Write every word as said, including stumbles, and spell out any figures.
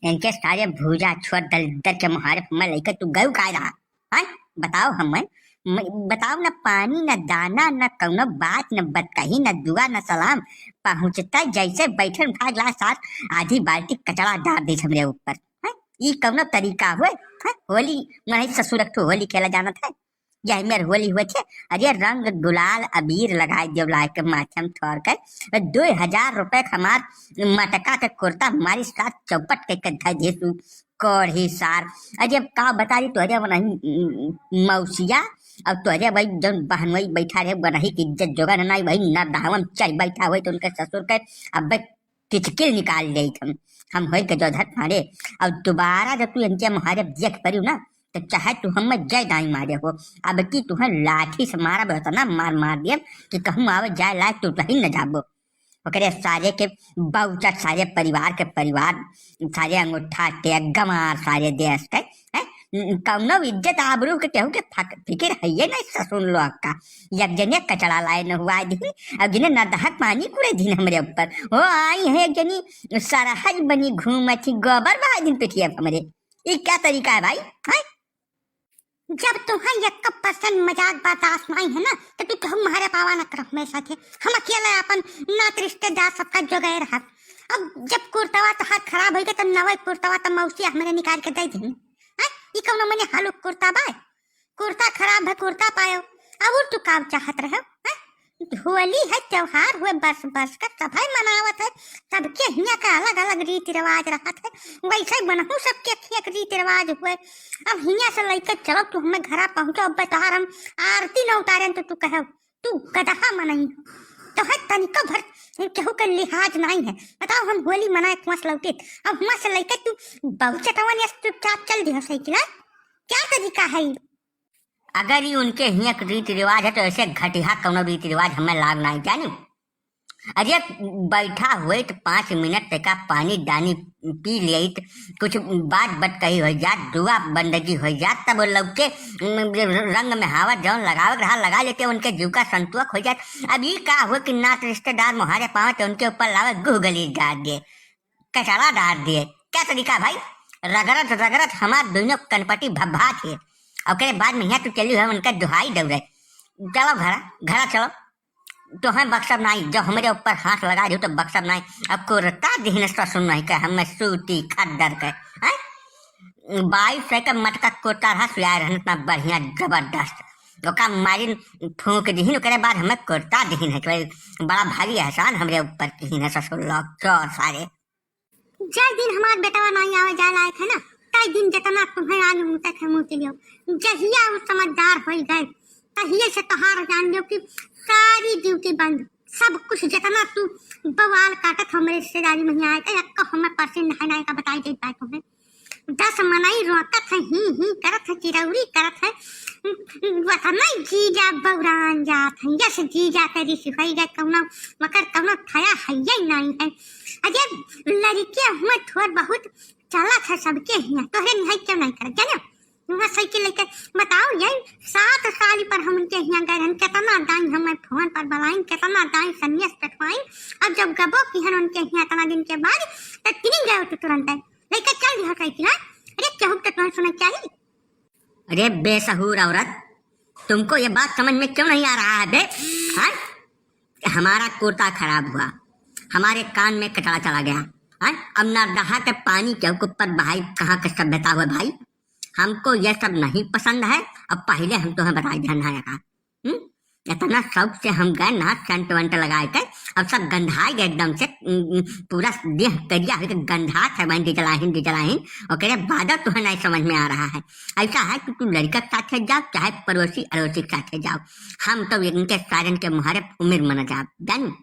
इनके सारे भूजा छोड़ दलिद्दर के मुहारे पर मैं लइके तू गयू काहे रहा? हाँ, बताओ हमें, म-, बताओ, न पानी, न दाना, न कउनो बात, न बतकही, न दुआ, न सलाम। पहुँचता जैसे बैठन उठा गिलास साथ आधी बाल्टी कचड़ा डार देत हमरे ऊपर। हाँ, ई कउनो तरीका होय? हाँ, होली मनई ससुर एक ठो होली खेला जानत है, यही मेर होली होत है। अरे रंग गुलाल अबीर लगाए देव लाए के माथे में ठोर के, दो हजार रुपए के हमार मटका के कुर्ता मारी साथ चौपट के, के धै देसु। कोढ़ी सार। अरे अब का बता दी तोहरे वनही, उम, मौसिया, अब तोहरे भाई जौन बहनोई बैठा रहे, वनही की इज्जत जोगा ना, वही नरदहवा में चढ़ बैठा होई तो उनके ससुर के अब किचकिल निकाल देइत हम। हम होई के जोधर फाड़े। अब दोबारा जब तू इनके मुहारे देख परियो ना, तो चाहे तू हमें जय दाई मारे हो, अब की तुहें लाठी से मारब, इतना मार मार देब कि कहूँ आवे जाए लायक तू कहीं न जाबो। ओकरे सारे के बहुचट, सारे परिवार के परिवार, सारे अंगूठा के गंवार, सारे देश के, हैं? कउनो इज्जत आबरू के केहू के फक-, फिकिर हइये नहीं ससुर लोग का। एक जने कचड़ा लाए न हुआ दिन, अब जिन्हें नदहक पानी कुड़े दिन हमरे ऊपर। हो आई है एक जनी सरहज बनी घूमत ही, गोबर बहाई दिन पिठिया हमरे। ई क्या तरीका है भाई? हैं? जब तुहें एक percent मजाक बर्दाश्त नाहीं है ना, तो तू केहू मारे पावा ना करब मेरे साथे। हम अकेले अपन नात रिश्तेदार सबका जोगाए रहब। अब जब कुर्तवा तोहार खराब होई गए, तो नवे कुर्तवा तो मौसी हमरे निकाल के दे देनी। हैं? ई कउनो मने हालुक कुर्ता बा? कुर्ता खराब है, कुर्ता पायो। अब तू का चाहत रहे? हैं? होली है, त्योहार हुए, बस बस का सभे मनावत है, सबके हियाँ का अलग अलग रीति रिवाज रहत है, वैसे मनहू सबके हियाँ के रीति रिवाज हुए। अब हियाँ से लइके चलो तू हमें घरा पहुँचो, अब तोहार हम आरती न उतारेन तो तू कहे तू गदहा मनई हो, तो है तनिको भर केहू के लिहाज नहीं है। बताओ हम होली मनाए कुआं से लौटित, अब हुआं से लइके तू बहु चटवन या चुपचाप चल दियो साइकिल, हैं? क्या तरीका है ई? अगर ई उनके हियाँ के रीति रिवाज है, तो ऐसे घटिया कउनो रीति रिवाज हमें लाग नाहीं जानी। अरे, बैठा होइत पाँच मिनट तका पानी डानी पी लेइत, कुछ बात बतकही होइ जात, दुआ बंदगी होइ जात, तब वो लौके, उम, रंग में हावत जौन लगावे के रहा, लगा लेते, उनके जीव का संतोष होइ जात। अब ई का हुए कि नात रिश्तेदार मोहारे पावे तो उनके ऊपर लावे, गुह गली डार दिए। कचड़ा डार दिए। क्या तरीका भाई? रगड़त रगड़त हमार दुइनो कनपटी भभा थे। ओकरे बाद में हियाँ तू चली है उनका दुहाई दौड़े। चलो घरा, घरा चलो। तोहें बख्शब नाहीं, जब हमरे ऊपर हाथ लगा दियो तो बख्शब नाहीं। अब कुर्ता दिहन ससुर नहीं के, हमें सूती खद्दर के, हैं? बाईस सौ के मटका कुर्ता रहा, सिलाए रहन इतना बढ़िया जबरदस्त। ओका मारिन फूंक दिहिन, ओकरे बाद हमें कुर्ता दिहिन है कि भाई बड़ा भारी एहसान हमरे ऊपर किहिन है ससुर लोग, चोर सारे। जय दिन हमार बेटवा नाहीं आवे जाए लायक है ना, तय दिन जितना तुम्हें आगे मुँह तक है मुँह के लियो। जहिया वो समझदार होई गए, तहिए से तोहार जान लियो कि सारी duty बंद, सब कुछ जितना तू बवाल काटत हो हमरे रिश्तेदारी में हियाँ आए, तय अक्का हमें परसिन नहाए नहाए का बताई देत बाय तुम्हें। दस मनई रोकत है, ही ही करत है, चिरौरी करत है, वतना जीजा बौरान जात है, यस जीजा के रिस होई गए, कौनो मकर कौनो थया है ये नहीं है। अरे लड़के हुए थोड़ बहुत चलत है सबके हियाँ, तोहरे निहाई क्यों नहीं करत, जानो? वहाँ साइकिल लेके बताओ, यही सात साल पर हम उनके हियाँ गए रहन, कितना दाई हमें फोन पर बुलाइन, कितना दाई सन्यास पेठवाइन। अब जब गबो किहन उनके हियाँ इतना दिन के बाद, तो तिनी गए तो तुरंत है लेके चल दिया साइकिल, हाँ? अरे केहू के तो सुना चाहिए। अरे बेसहूर औरत, तुमको ये बात समझ में क्यों नहीं आ रहा है बे? हाँ? हमारा कुर्ता खराब हुआ, हमारे कान में कचड़ा चला गया, हाँ? अब नरदहा के पानी के ऊपर भाई कहाँ का सभ्यता हुआ भाई? हमको ये सब नहीं पसंद है। अब पहले हम तुम्हें बताई ध्यान है का, हम्म? इतना शौक से हम गए ना सेंट वेंट लगाए के, अब सब गंधाए गए एकदम से, उम, उम, पूरा देह करिया होके गंधात है, वहीं डिजलाहिन, डिजलाहिन। ओकरे बाद तुम्हें नहीं समझ में आ रहा है। ऐसा है कि तू लड़का के साथे जाओ, चाहे पड़ोसी अड़ोसी के साथे जाओ, हम तो इनके सारन के मुहारे उम्र मन जाओ, जानी?